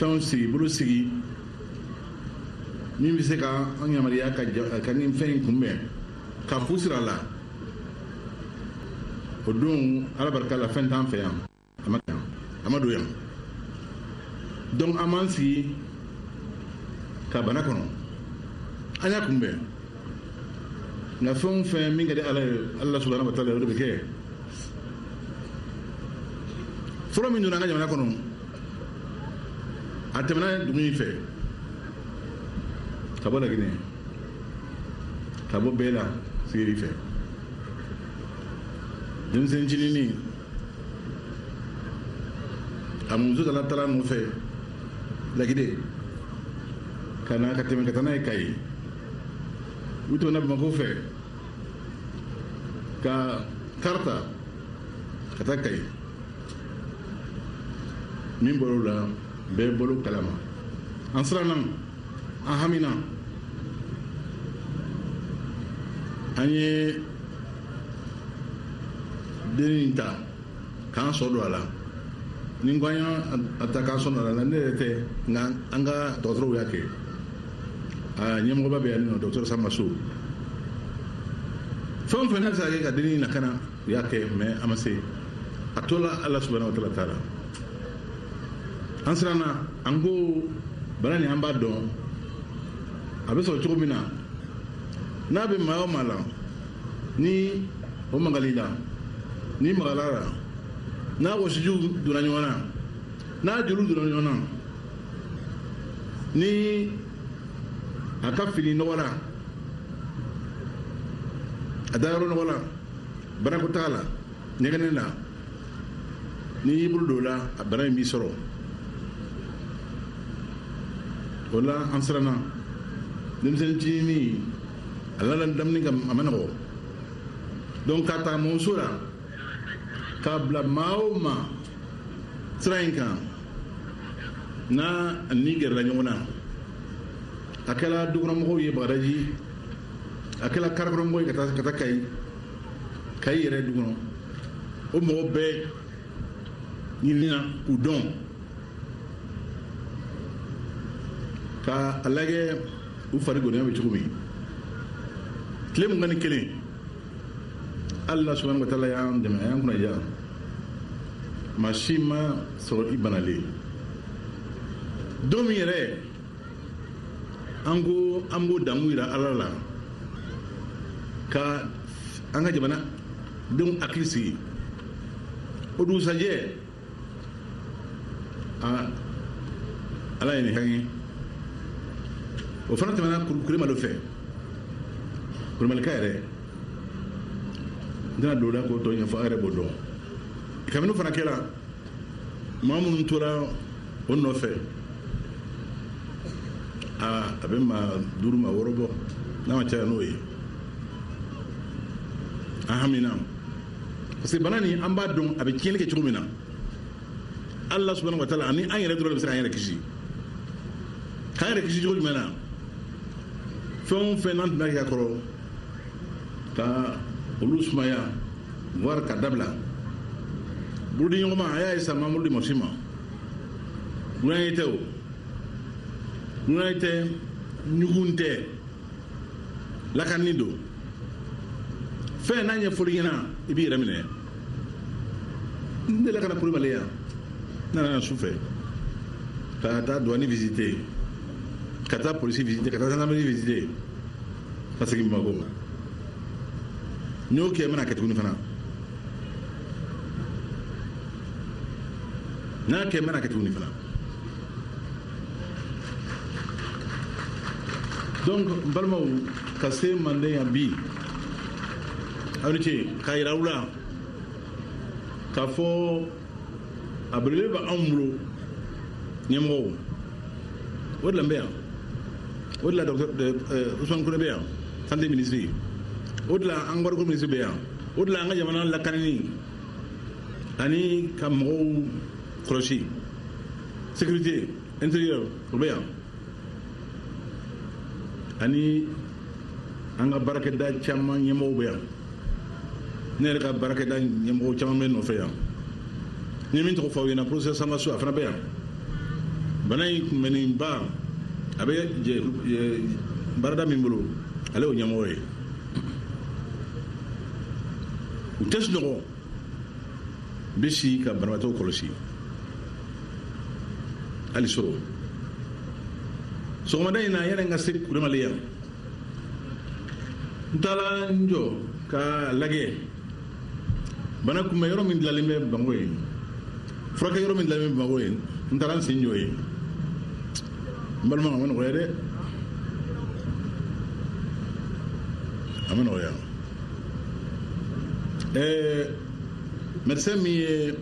Fɛnw sigi, bolo sigi min bɛ se ka an yamaruya ka nin fɛn in kunbɛn ka fu siri a la. O don Ala barika la fɛn t'an fɛ yan, a ma yan, a ma don yan. Donc an b'an sigi ka bana kɔnɔ, an y'a kunbɛn. Nka fɛn o fɛn min ka di Ala ye, Ala subahana wa taala, o de bɛ kɛ. Fɔlɔ min donna an ka jamana kɔnɔ, a tɛmɛna dugu in fɛ ka bɔ Laginɛ, ka bɔ Bɛla sigiri fɛ. Denmisɛnnin ncinin a muso nana taara nɔfɛ Laginɛ ka na ka tɛmɛ ka taa n'a ye Kayi. U tɛmɛna Bamakɔ fɛ ka karta ka taa Kayi. Min bɔr'o la, bɛɛ bɔr'o kalama. An siranna, an hamina, an ye dennin in ta k'an sɔ don a la. Ni n ko an y'a ta k'an sɔ don a la, ne yɛrɛ tɛ, nka an ka dɔgɔtɔrɔw y'a kɛ. A ɲɛmɔgɔba bɛ yan nɔ, dɔgɔtɔrɔ Samba Sow. Fɛn o fɛn n'a bɛ se ka kɛ ka dennin in lakana, u y'a kɛ, mais a ma se. A tola Ala subahana wa taala ta la. An siranna, an ko bana nin an b'a dɔn a bɛ sɔrɔ cogo min na, n'a bɛ maa o maa la, ni o magal'i la, ni magala la, n'a wɔsijiw donna ɲɔgɔn na, n'a joliw donna ɲɔgɔn na, ni a ka fini nɔgɔ la, a dayɔrɔ nɔgɔ la, banakɔtaa la, ɲɛgɛnɛ la, n'i y'i bolo don o la, a bana in b'i sɔrɔ. O la an siranna. Denmisɛnnin fitinin a ladamuni ka a ma nɔgɔ. Donc k'a ta mɔmuso la k'a bila maa o maa sira in kan, n'a ni gɛrɛla ɲɔgɔn na, a kɛra dukɔnɔmɔgɔw ye Bagadaji, a kɛra karekɔnɔmɔgɔw ye ka taa Kayi, Kayi yɛrɛ du kɔnɔ, o mɔgɔ bɛɛ ɲinina k'u dɔn, ka a lajɛ u fari goniya bɛ cogo min. Tile 21, Ala subahana wa taala y'an dɛmɛ, a y'an kunna diya. Maa si ma sɔrɔ i banalen. Don min yɛrɛ an ko an b'o damu yira Ala la ka an ka jamana denw hakili sigi, o dugusajɛ Ala ye nin kɛ ye. O fana tɛmɛna Kuremalo fɛ, Kuremalika yɛrɛ n tɛna don o la k'o tɔ ɲɛfɔ, aw yɛrɛ b'o dɔn. Kabini o fana kɛra, maa minnu tora o nɔfɛ, a bɛ maa 5 maa 6 bɔ, n'a ma caya n'o ye. An hamina parce que bana nin an b'a dɔn a bɛ tiɲɛni kɛ cogo min na. Ala subahana wa taala ani an yɛrɛ dɔrɔn de bɛ se k'an yɛrɛ kisi. K'an yɛrɛ kisi cogo jumɛn na? Fɛn o fɛn n'an tun b'a kɛ ka kɔrɔ, ka olu sumaya, voire ka dabila. Bolodiɲɔgɔnma, a y'a ye sa, m'an bolo di mɔgɔ si ma. Ŋunaye tɛ o, ŋunaye tɛ, ɲugun tɛ, lakanni don. Fɛn n'a ɲɛfɔl'i ɲɛna, i b'i yɛrɛ minɛ. N delila ka na Kuremale yan, n nana su fɛ ka taa douane visiter, ka taa polisi visiter, ka taa gendarmerie visiter, ka segin Bamakɔ. N y'o kɛ, n bɛna kɛ tuguni fana. N'a kɛ, n bɛna kɛ tuguni fana. Donc n balimaw, ka se Manden yan bi, aw ni ce, k'a yira aw la k'a fɔ a belebele bɛ anw bolo ɲɛmɔgɔw. O de la n bɛ yan, o de la docteur Ousmane Kone bɛ yan, santé ministre, o de la an wariko ministre bɛ yan, o de la an ka jamana lakanani ani ka mɔgɔw kɔlɔsi, sécurité intérieure, o bɛ yan, ani an ka baarakɛda caman ɲɛmɔgɔw bɛ yan. Ne yɛrɛ ka baarakɛda ɲɛmɔgɔ caman bɛ nɔfɛ yan. Ni min tɔgɔ fɔ aw ɲɛna, professeur Samba Sow, a fana bɛ yan. Bana in kunbɛnniba a bɛ baarada min bolo, ale y'o ɲɛmɔgɔ ye. U tɛ sunɔgɔ, bɛ si ka banabaatɔw kɔlɔsi. Hali sɔrɔ sɔgɔmada in na, yanni n ka se Kuremale yan, n taara n jɔ ka lajɛ bana kunbɛ yɔrɔ min dilanlen bɛ Bamakɔ yen, furakɛ yɔrɔ min dilanlen bɛ Bamakɔ yen. N taara n sen jɔ yen. N balima, a ma nɔgɔya dɛ, a ma nɔgɔya. Médecin min ye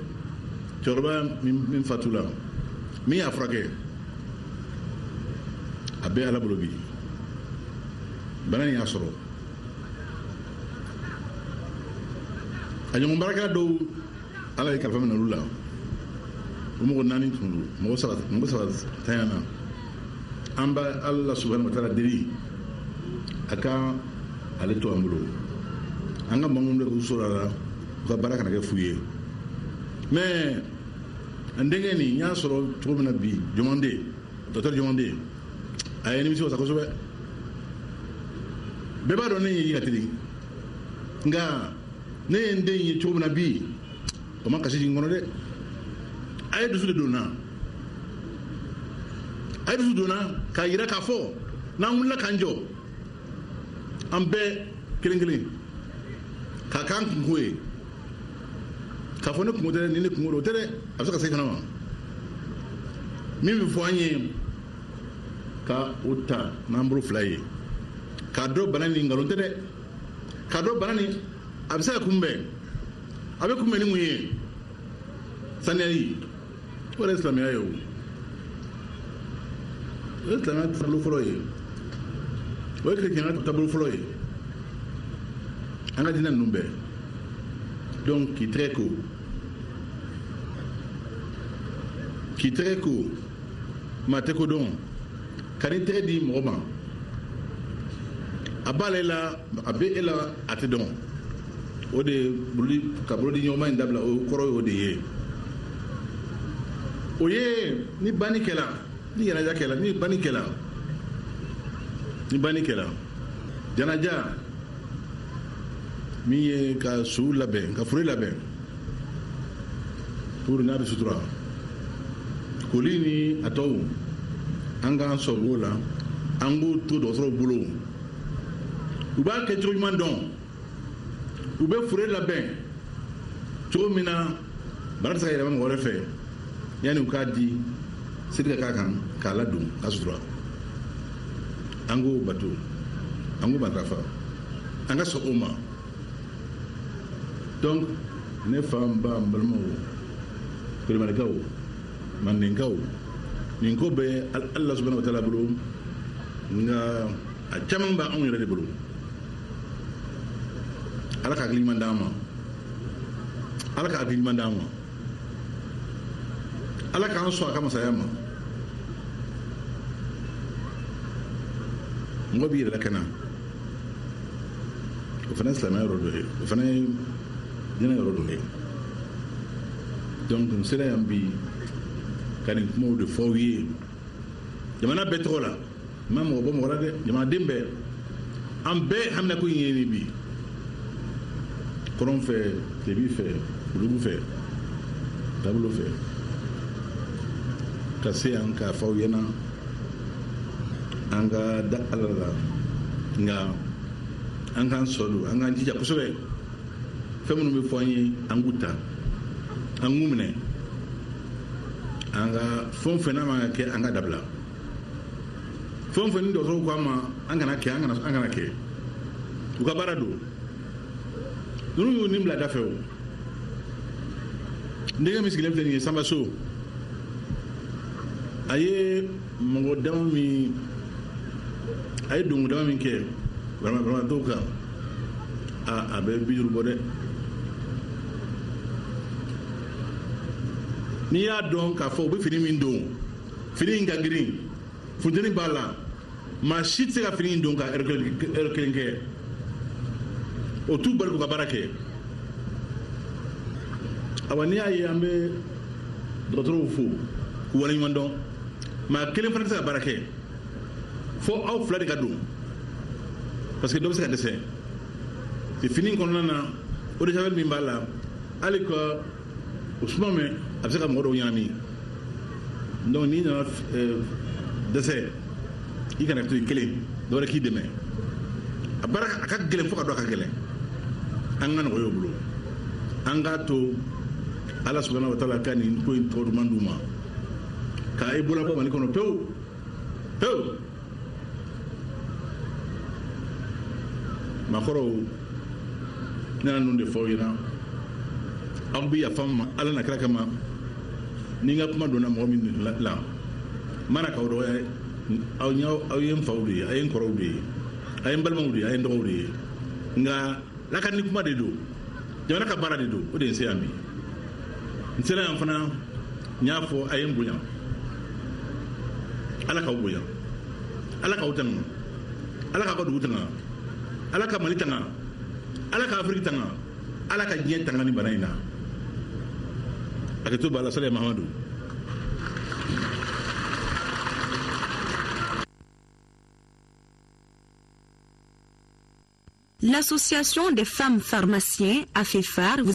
cɛkɔrɔba min fatula, min y'a furakɛ, a bɛ Ala bolo bi. Bana in y'a sɔrɔ. A ɲɔgɔn baarakɛla dɔw, Ala ye kalifa minɛ olu la. O mɔgɔ naani tun don, mɔgɔ saba tanyana. An bɛ Ala subahana wa taala deli, a ka ale to an bolo. An ka maa minnu bɛ k'u sɔrɔ a la, u ka baara kana kɛ fu ye. Mais an denkɛ nin, n y'a sɔrɔ cogo min na bi, Jɔmanden, docteur Jɔmanden, a ye nimisi wasa kosɛbɛ. Bɛɛ b'a dɔn ne ye ka teli, nka ne ye n den ye cogo min na bi, o ma kasi jigin n kɔnɔ dɛ. A ye dusu de don n na, a ye dusu don n na k'a yira k'a fɔ n'an wulila k'an jɔ, an bɛɛ kelen kelen, k'a k'an kunko ye, k'a fɔ ne kunko tɛ dɛ, ni ne kunko don o tɛ dɛ, a bɛ se ka se fana ma. Min bɛ fɔ an ye, ka o ta n'an bolo fila ye, k'a dɔn bana nin nkalon tɛ dɛ, k'a dɔn bana nin a bɛ se ka kunbɛn. A bɛ kunbɛn ni mun ye? Saniyali. O yɛrɛ ye silamɛya ye. O ye silamɛya taabolo fɔlɔ ye, o ye kerecɛnya taabolo fɔlɔ ye, an ka diinɛ ninnu bɛɛ. Donc k'i tɛgɛ ko, k'i tɛgɛ ko, maa tɛ ko dɔn. Ka n'i tɛgɛ di mɔgɔ ma, a b'ale la, a bɛ e la, a tɛ dɔn. O de ye ka bolo di ɲɔgɔnma in dabila. O kɔrɔ ye o de ye. O ye ni banni kɛla, ni janaja kɛla, ni banni kɛla, ni banni kɛla, janaja min ye ka su labɛn, ka fure labɛn pour n'a bɛ sutura koli ni a tɔw, an k'an sɔn o la. An k'o to dɔgɔtɔrɔw bolo, u b'a kɛ cogo ɲuman dɔn. U bɛ fure labɛn cogo min na bana tɛ se ka yɛlɛma mɔgɔ wɛrɛ fɛ, yanni u k'a di seli ka k'a kan k'a ladon k'a sutura. An k'o bato, an k'o matarafa, an ka sɔn o ma. Donc ne fa, n ba, n balimaw, kulemalikaw, mandenkaw, nin ko bɛ Ala subahana wa taala bolo, nka a caman bɛ anw yɛrɛ de bolo. Ala ka hakili ɲuman d'an ma, Ala ka hakili ɲuman d'an ma, Ala k'an sɔn a ka masaya ma. Mɔgɔ b'i yɛrɛ lakana, o fana ye silamɛya yɔrɔ dɔ ye, o fana ye diinɛ yɔrɔ dɔ ye. Donc n sera yan bi ka nin kumaw de fɔ aw ye jamana bɛɛ tɔgɔ la. N ma mɔgɔ bɔ mɔgɔ la dɛ, jamanaden bɛɛ, an bɛɛ haminako in ye nin bi, kɔrɔn fɛ, tilebin fɛ, wulugu fɛ, taabolo fɛ, ka se yan k'a fɔ aw ɲɛna an ka da Ala la, nka an k'an sɔ don, an k'an jija kosɛbɛ. Fɛn minnu bɛ fɔ an ye, an k'u ta, an k'u minɛ. An ka fɛn o fɛn n'a man ka kɛ, an ka dabila. Fɛn o fɛn ni dɔgɔtɔrɔw ko an ma an kana kɛ, an kana kɛ. U ka baara don. Ninnu y'u nin bila da fɛ. O n denkɛ min sigilen filɛ nin ye, Sanba So, a ye mɔgɔ dama min, a ye donko dama min kɛ banabaatɔw kan, a bɛ 50 bɔ dɛ. N'i y'a dɔn k'a fɔ u bɛ fini min don, fini in ka girin, funteni b'a la, maa si tɛ se ka fini in don ka heure kelen kɛ. O t'u bali k'u ka baara kɛ. Awa, n'i y'a ye an bɛ dɔgɔtɔrɔw fo k'u waleɲuman dɔn. Maa kelen fana tɛ se ka baara kɛ fo aw fila de ka don, parce que dɔ bɛ se ka dɛsɛ. Fini in kɔnɔna na, eau de javel min b'a la, hali ka o suma mɛn, a bɛ se ka mɔgɔ dɔw ɲagami. Donc n'i nana dɛsɛ, i kana to i kelen, dɔ wɛrɛ k'i dɛmɛ. A baara a ka gɛlɛn fo ka dɔn a ka gɛlɛn. An ka nɔgɔya o bolo, an k'a to Ala subahana wa taala ka nin ko in tɔgɔ duman d'u ma, ka Ebola bɔ Mali kɔnɔ pewu pewu. Maakɔrɔw, ne nana ninnu de fɔ aw ɲɛna. Aw bɛ yafa n ma Ala n'a kira kama ni n ka kuma donna mɔgɔ min la. N mana k'aw dɔgɔya, aw ɲɛ, aw ye n faw de ye, aw ye n kɔrɔw de ye, aw ye n balimaw de ye, aw ye n dɔgɔw de ye. Nka lakani kuma de don, jamana ka baara de don, o de ye n se yan bi. N sera yan fana, n y'a fɔ, a ye n bonya, Ala k'aw bonya, Ala k'aw tanga, Ala k'aw ka dugu tanga, Ala ka Mali tanga, Ala ka Afiriki tanga, Ala ka diɲɛ tanga ni bana in na. Hakɛto b'a la. Saliya Mahamadu. L'Association des femmes pharmaciens AFEFAR vous